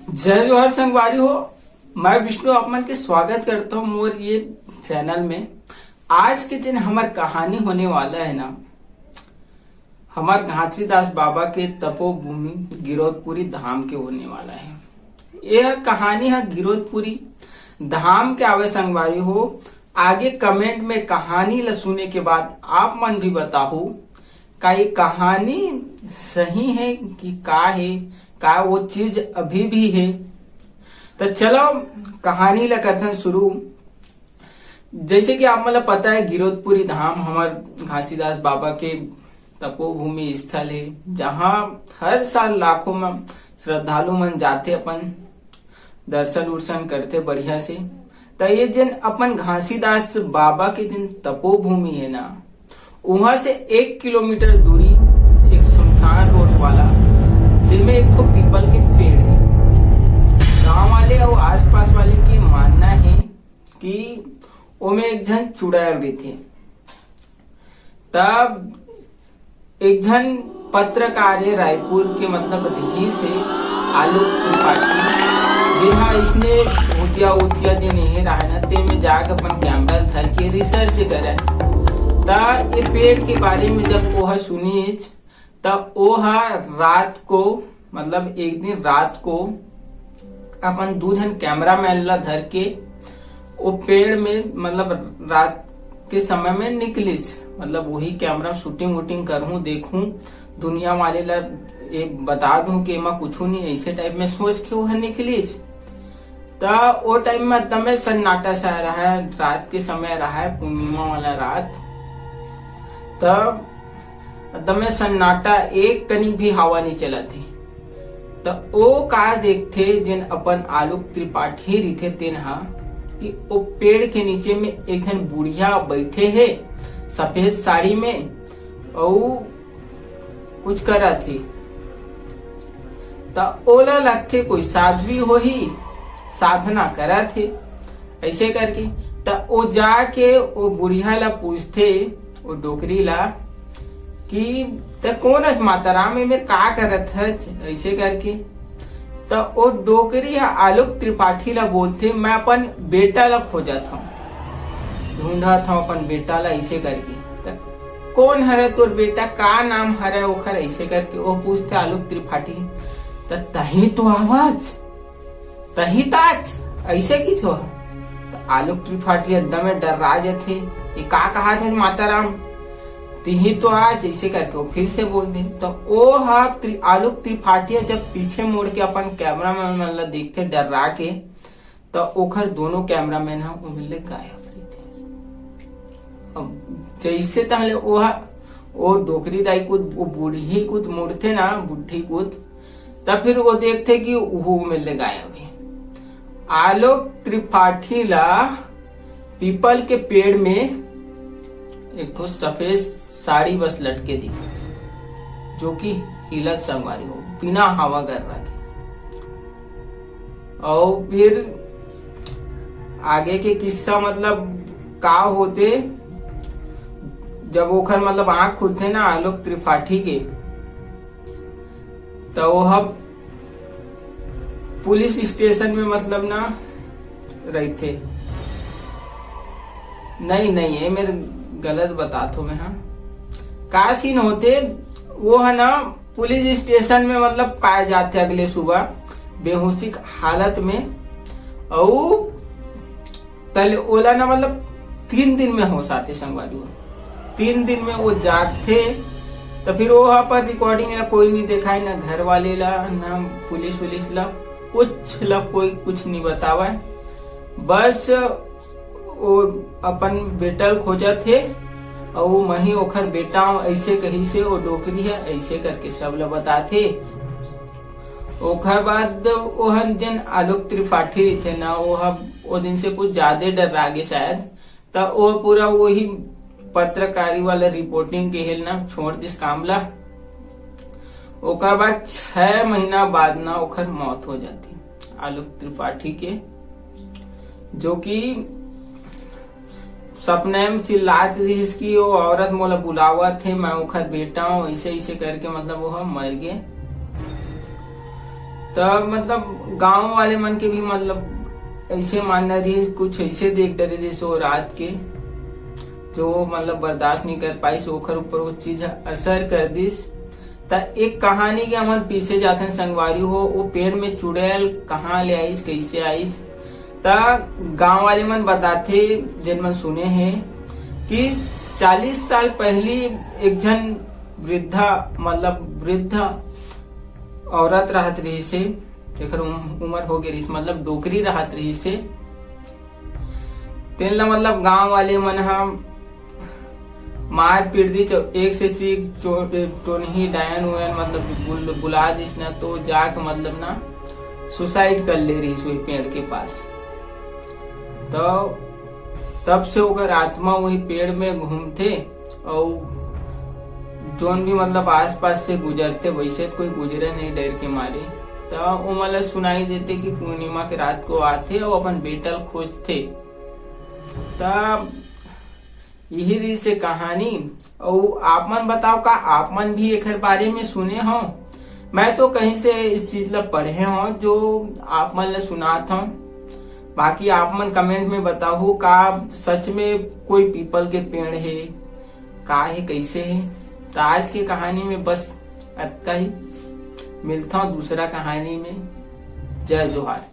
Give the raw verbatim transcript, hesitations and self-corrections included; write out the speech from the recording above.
जय जोहार संगवारी हो, मैं विष्णु आप मन के स्वागत करता हूँ मोर ये चैनल में। आज के दिन हमार कहानी होने वाला है ना, हमार घासीदास बाबा के तपोभूमि गिरौदपुरी धाम के होने वाला है। यह कहानी है गिरौदपुरी धाम के आवे संगवारी हो। आगे कमेंट में कहानी ला सुने के बाद आप मन भी बताहू, का ये कहानी सही है कि का है, का वो चीज अभी भी है। तो चलो कहानी ला करथन शुरू। जैसे कि आप मन ला पता है, गिरौदपुरी धाम हमार घासीदास बाबा के तपोभूमि स्थल है, जहाँ हर साल लाखों में श्रद्धालु मन जाते, अपन दर्शन उर्शन करते बढ़िया से। त ये जेन अपन घासीदास बाबा के जेन तपोभूमि है ना, वहां से एक किलोमीटर दूरी एक सुनसान रोड वाला, जेमे एक ठो पीपल के पेड़ है। गांव वाले और आसपास वाले के मानना है कि ओमे एक झन चुड़ैल रहिथे। तब एक झन पत्रकार है रायपुर के, मतलब रईस है आलोक त्रिपाठी, जेहा इसने भूतिया उतिया जे नहीं रहे ना, ते में जाके अपन कैमरा धर के रिसर्च करे। त ये पेड़ के बारे में जब ओह सुनीच, त ओह रात को, मतलब एक दिन रात को अपन दू झन कैमरामैन ला धर के ओ पेड़ में, मतलब रात के समय में निकलिस, मतलब वही कैमरा शूटिंग वूटिंग करहूं, देखूं, दुनिया वाले ला ये बता दूं कि एमा कुछू नहीं, ऐसे टाइप में सोच के वह निकलिस। त ओ टाइम में एकदमे सन्नाटा सा रहा, रात के समय रहा, पूर्णिमा वाला रात। त एकदमे सन्नाटा, एक कनिक भी हवा नहीं चलत हे। त ओ का देखथे, जेन अपन आलोक त्रिपाठी रहिथे तेन हा, कि ओ पेड़ के नीचे में एक झन बुढ़िया बैठे हे सफेद साड़ी में, अउ कुछ करत हे। त ओला लगथे कोई साध्वी होही, साधना करत हे, ऐसे करके। त ओ जाके ओ बुढ़िया ला पूछथे, ओ डोकरी ला, कि "ते कोन हस माता राम, ए मेर का करत हच?" ऐसे करके। त ओ डोकरी ह आलोक त्रिपाठी ला बोलथे, "मैं अपन बेटा ला खोजत हंव, ढूंढत हंव अपन बेटा ला," ऐसे करके। त "कोन हरे तोर बेटा, का नाम हरे ओखर?" ऐसे करके ओ पूछथे आलोक त्रिपाठी। "त तही तो आवच, तही ताच," ऐसे किथे। त आलोक त्रिपाठी एकदम डर्रा जथे, "ये का कहा थे माता राम, तिही तो आच," ऐसे करके वो फिर से बोल दे। त ओ हा त्रि-, आलोक त्रिपाठी जब पीछे मुड़ के अपन कैमरामैन मन ला देखथे डर्रा के, त ओखर दोनों कैमरामैन ह ओमेर ले गायब रहिथे। अब जैसे तहले ओ हा, ओ डोकरी दाई कुत, ओ बूढ़ी कुत मुड़थे ना, बुढ़ी कुत, त फिर वो देखथे कि ओहू ओमेर ले गायब हे। आलोक त्रिपाठी ला पीपल के पेड़ में एक ठो सफेद साड़ी बस लटके दिखत, जो कि हिलत संगवारी हो, बिना हवा गर्रा के। अउ फिर आगे के किस्सा, मतलब, का होथे, जब ओखर, मतलब, आंख खुलथे ना आलोक त्रिपाठी के, त ओह पुलिस स्टेशन में, मतलब, ना रहिथे। नहीं, नहीं, ये मेर गलत बतात हों मैं, हाँ। का सीन होथे, वो ह ना पुलिस स्टेशन में, मतलब, पाए जाथे अगले सुबह बेहोशी के हालत में, अउ तले ओला ना, मतलब, तीन दिन में होश आथे संगवारी हो। तीन दिन में वो जागथे, त फिर वो अपन रिकॉर्डिंग ला कोई नहीं देखाय, ना घर वाले ला, ना पुलिस वुलिस ला, कुछ ला कोई कुछ नहीं बतावय। बस वो अपन बेटा ल खोजत हे, अउ "मही ओखर बेटा हूँ," ऐसे कही से वो डोकरी ह ऐसे करके सब ला बताथे। ओखर बाद ओहन जेन आलोक त्रिपाठी रहिथे ना, वो ह, वो दिन से कुछ ज्यादा डर्रा गे शायद, त वो पूरा वही पत्रकारी वाला रिपोर्टिंग के हेल ना छोड़ दिस काम ला। ओकर बाद छह महीना बाद ना ओखर मौत हो जाथे आलोक त्रिपाठी के, जो कि सपने में चिल्लात रहिस कि "वो औरत मोला बुलावत हे, मैं ओखर बेटा हूँ," ऐसे, ऐसे करके, मतलब, वो ह मर गे। तब मतलब गांव वाले मन के भी मतलब ऐसे मानना रहिस, कुछ ऐसे देख डरे रहिस वो रात के, जो मतलब बर्दाश्त नहीं कर पाइस, ओखर ऊपर वो चीज असर कर दिस। त एक कहानी के हमन पीछे जाथन संगवारी हो, वो पेड़ में चुड़ैल कहाँ ले आइस, कैसे आइस। त गांव वाले मन बताथे, जेन मन सुने हे, कि चालीस साल पहली एक झन वृद्धा, मतलब वृद्ध औरत रहत रहिस हे, जेकर उम-, उमर हो गे रहिस, मतलब डोकरी रहत रहिस हे। तेन ला मतलब गांव वाले मन ह मार पीट दिस, एक से सीख चो-, टोनही डायन उयन मतलब बुल-, बुला दिस ना, तो जाके मतलब ना सुसाइड कर ले रहिस वही पेड़ के पास। तो तब से ओकर आत्मा वही पेड़ में घूमथे, अउ जोन भी मतलब आसपास से गुजरथे, वैसे तो कोई गुजरे नहीं डर के मारे। त ओमन ला सुनाई देथे कि पूर्णिमा के रात को आथे अउ अपन बेटा ल खोजथे। त यही रहिस हे कहानी। अउ आप मन बताओ, का आप मन भी एकर बारे में सुने हो? मैं तो कहीं से इस चीज ला पढ़े हो, जो आप मन ला सुनात हो। बाकी आप मन कमेंट में बताओ, का सच में कोई पीपल के पेड़ हे, का हे, कैसे हे। त आज के कहानी में बस अतका ही। मिलता हूँ दूसरा कहानी में। जय जोहार।